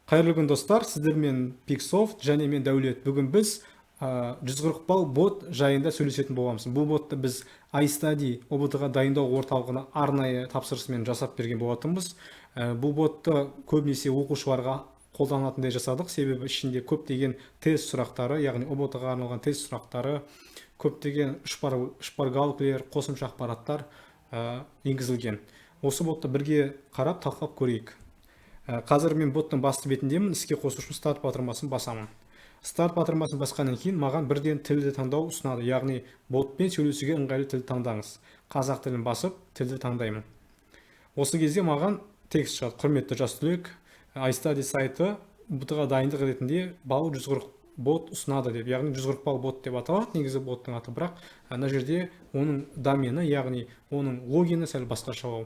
Қайырлы күн, достар! Сіздермен Pixsoft және мен, Дәулет. Бүгін біз 140 балл бот жайында сөйлесетін боламыз. Бұл ботты біз iStudy ҰБТ-ға дайындау орталығына арнайы тапсырысымен жасап берген болатынбыз. Бұл ботты көбінесе оқушыларға қолданатындай жасадық, себебі ішінде көптеген тест сұрақтары, яғни ҰБТ-ға арналған тест сұрақтары, көптеген шпаргалкалар, қосымша ақпараттар енгізілген. Осы ботты бірге қарап, талқылап көрейік. Қазір мен боттың басты бетіндемін. Іске қосу үшін старт батырмасын басамын. Старт батырмасын басқаннан кейін маған бірден тілді таңдау ұсынады, яғни ботпен сөйлесуге ыңғайлы тілді таңдаңыз. Қазақ тілін басып, тілді таңдаймын. Осы кезде маған текст шығады: «Құрметті жас түлек, iStudy сайты ҰБТ-ға дайындық ретінде балл 140 бот ұсынады», – деп. Яғни 140 балл бот деп аталады негізі боттың аты, бірақ ана жерде оның домені, яғни оның логині сәл басқашалау.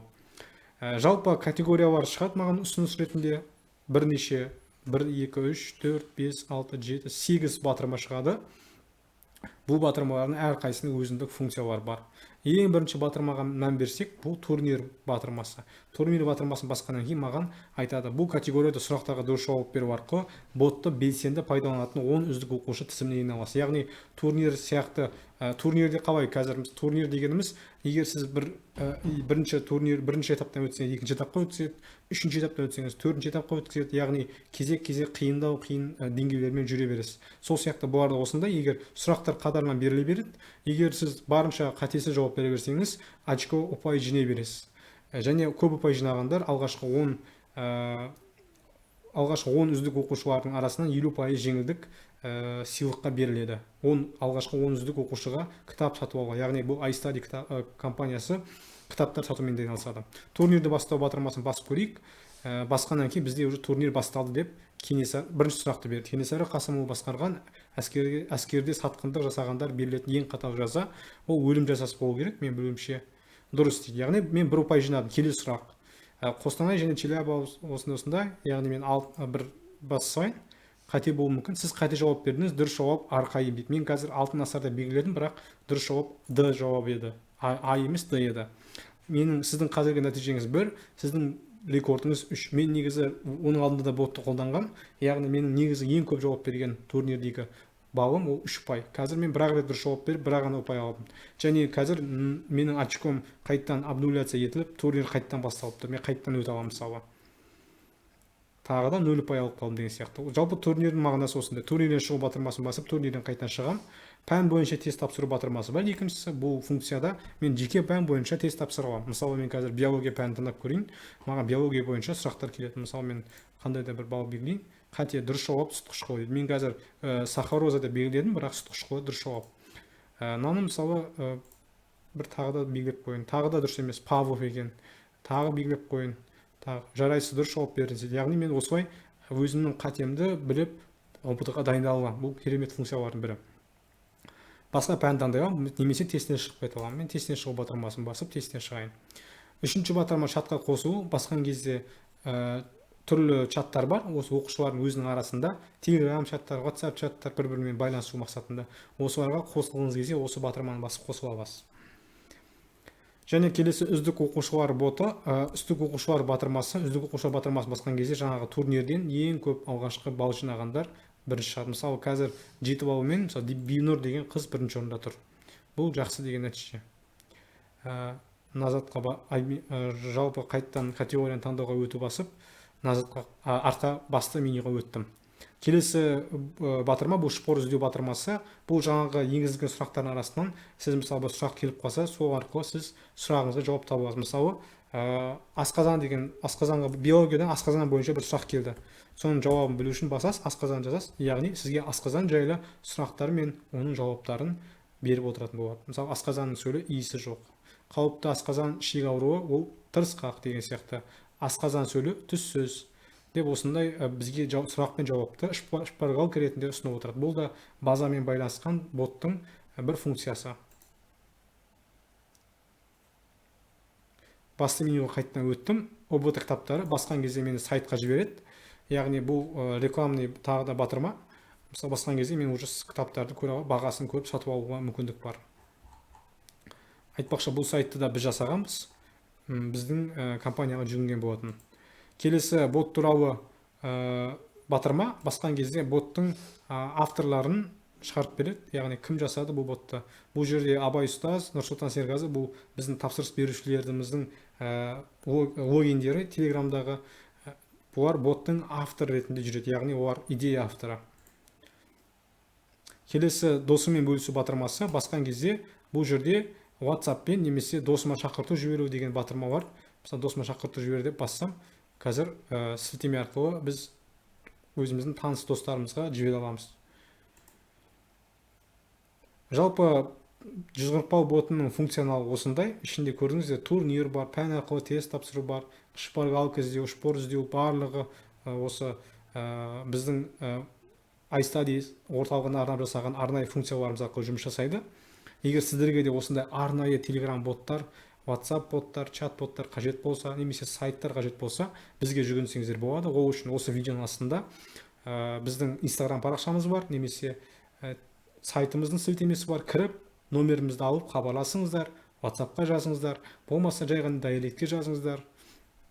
Жалпы категориялар шығады маған ұсыныс ретінде бірнеше: 1, 2, 3, 4, 5, 6, 7, 8 батырма шығады. Бұл батырмалардың әрқайсысының өзіндік функциялары бар. Ең бірінші батырмаға мән берсек, бұл турнир батырмасы. Турнир батырмасын басқаннан кейін маған айтады: бұл категорияда сұрақтарға дұрыс жауап беру арқылы ботты белсенді пайдаланатын 10 үздік оқушы тізіміне ене аласыз. Яғни турнир сияқты, турнирде қалай қазір турнир дегеніміз, егер сіз бірінші турнир, бірінші этаптан өтсеңіз, екінші этапқа өткізеді, үшінші этаптан өтсеңіз, төртінші этапқа өткізеді. Яғни кезек кезек қиындау, қиын деңгейлермен жүре бересіз. Сол сияқты бұлар да осындай, егер сұрақтар қатарынан беріле береді, егер сіз барынша қатесіз жауап бере берсеңіз, очко, ұпай жинай бересіз. Және көп ұпай жинағандар алғашқы 10 үздік оқушылардың арасынан 50% жеңілдік сыйлыққа беріледі. Алғашқы 10 үздік оқушыға кітап сатып алуға, яғни бұл iStudy компаниясы кітаптар сатумен де айналысады. Турнирді бастау батырмасын басып көрейік. Басқаннан кейін бізде уже турнир басталды деп Кенесары бірінші сұрақты берді. Кенесары Қасымұлы басқарған әскерде сатқындық жасағандар берілетін ең қатал жаза ол өлім жазасы болу керек, мен білуімше. Дұрыс дейді, яғни мен бір ұпай жинадым. Келесі сұрақ. Қостанай және Челябі, осындай осындай, яғни мен бір бассайын қате болуы мүмкін. Сіз қате жауап бердіңіз, дұрыс жауап Арқайым дейді. Мен қазір Алтын Асарда белгіледім, бірақ дұрыс жауап Д жауап еді, А емес, Д еді. Менің, сіздің қазіргі нәтижеңіз бір, сіздің рекордыңыз үш. Мен негізі оның алдында да ботты қолданғам, яғни менің негізі ең көп жауап берген турнирдегі балым ол үш ұпай. Қазір мен бір ақ рет дұрыс жауап беріп, бір ақ ғана ұпай алдым. Және қазір менің очком қайтадан обнуляция етіліп, турнир қайтадан басталып тұр, мен қайтадан өте аламын. Мысалы, тағы да 0 ұпай алып қалдым деген сияқты. Жалпы турнирдің мағынасы осындай. Турнирден шығу батырмасын басып, турнирден қайтадан шығамын. Пән бойынша тест тапсыру батырмасы бар екіншісі. Бұл функцияда мен жеке пән бойынша тест тапсыра аламын. Мысалы, мен қазір биология пәнін таңдап көрейін, маған биология бойынша сұрақтар келеді. Мысалы, мен қандай да бір балл белгілейін. Қате, дұрыс жауап сүт қышқылы дейді. Мен қазір сахароза деп белгіледім, бірақ сүт қышқылы дұрыс жауап. Мынаны, мысалы, бір тағы да белгілеп қояйын. Тағы да дұрыс емес, Павлов екен. Тағы белгілеп қояйын. Тағы жарайсыз, дұрыс жауап бердіңіз дейді. Яғни мен осылай өзімнің қатемді біліп, ҰБТ ға дайындала аламын. Бұл керемет функциялардың бірі. Басқа пән таңдай аламын немесе тестінен шығып кете аламын. Мен тестінен шығу батырмасын басып, тесттен шығайын. Үшінші батырма – чатқа қосу. Басқан кезде түрлі чаттар бар осы оқушылардың өзінің арасында: Телеграм чаттар, WhatsApp чаттар, бір бірімен байланысу мақсатында. Осыларға қосылғыңыз келсе, осы батырманы басып қосыла аласыз. Және келесі үздік оқушылар боты, үздік оқушылар батырмасы. Үздік оқушылар батырмасын басқан кезде жаңағы турнирден ең көп алғашқы балл жинағандар бірінші шығады. Мысалы, қазір 7 баллмен, мысалы, Бинұр деген қыз бірінші орында тұр. Бұл жақсы деген нәтиже. Назадқа жалпы қайтадан категорияны таңдауға өту басып, назадқа, артқа, басты менюға өттім. Келесі батырма – бұл шпор іздеу батырмасы. Бұл жаңағы енгізілген сұрақтардың арасынан сіз, мысалы, бір сұрақ келіп қалса, сол арқылы сіз сұрағыңызға жауап таба аласыз. Мысалы, асқазан деген, асқазанға, биологиядан асқазан бойынша бір сұрақ келді. Соның жауабын білу үшін басасыз, асқазан жазасыз, яғни сізге асқазан жайлы сұрақтар мен оның жауаптарын беріп отыратын болады. Мысалы, асқазанның сөлі иісі жоқ, қауіпті асқазан ішек ауруы ол тырысқақ деген сияқты, асқазан сөлі түссіз деп, осындай бізге сұрақ пен жауапты шпаргалка ретінде ұсынып отырады. Бұл да базамен байланысқан боттың бір функциясы. Басты менюға қайтадан өттім. ҰБТ кітаптары басқан кезде мені сайтқа жібереді, яғни бұл рекламный тағы да батырма. Мысалы, басқан кезде мен уже кітаптарды көре аламын, бағасын көріп, сатып алуға мүмкіндік бар. Айтпақшы, бұл сайтты да біз жасағанбыз, біздің компанияға жүгінген болатын. Келесі бот туралы Батырма басқан кезде боттың авторларын шығарып береді, яғни кім жасады бұл ботты. Бұл жерде Абай ұстаз, Нұрсұлтан Серғазы, бұл біздің тапсырыс берушілеріміздің логиндері Телеграмдағы. Бұлар боттың авторы ретінде жүреді, яғни олар идея авторы. Келесі досыммен бөлісу батырмасы. Басқан кезде бұл жерде WhatsApp-пен немесе досыма шақырту жіберу деген батырма бар. Мысалы, досыма шақырту жібер деп бассам, қазір сілтеме арқылы біз өзіміздің таныс достарымызға жібере аламыз. Жалпы 140 балл ботының функционалы осындай. Ішінде, көрдіңіздер, турнир бар, пән арқылы тест тапсыру бар, шпаргалка іздеу, шпор іздеу, барлығы осы біздің iStudy орталығына арнап жасаған арнайы функцияларымыз арқылы жұмыс жасайды. Егер сіздерге де осындай арнайы Телеграм боттар, WhatsApp боттар, чат боттар қажет болса немесе сайттар қажет болса, бізге жүгінсеңіздер болады. Ол үшін осы видеоның астында біздің Инстаграм парақшамыз бар немесе сайтымыздың сілтемесі бар. Кіріп, номерімізді алып, хабарласыңыздар, WhatsAppқа жазыңыздар, болмаса жай ғана директке жазыңыздар.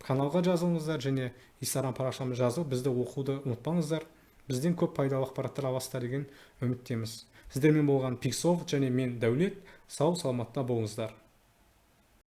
Каналға жазылыңыздар және Инстаграм парақшамызға жазылып, бізді оқуды ұмытпаңыздар. Бізден көп пайдалы ақпараттар аласыздар деген үміттеміз. Сіздермен болған Пиксофт және мен, Дәулет. Сау саламатта болыңыздар.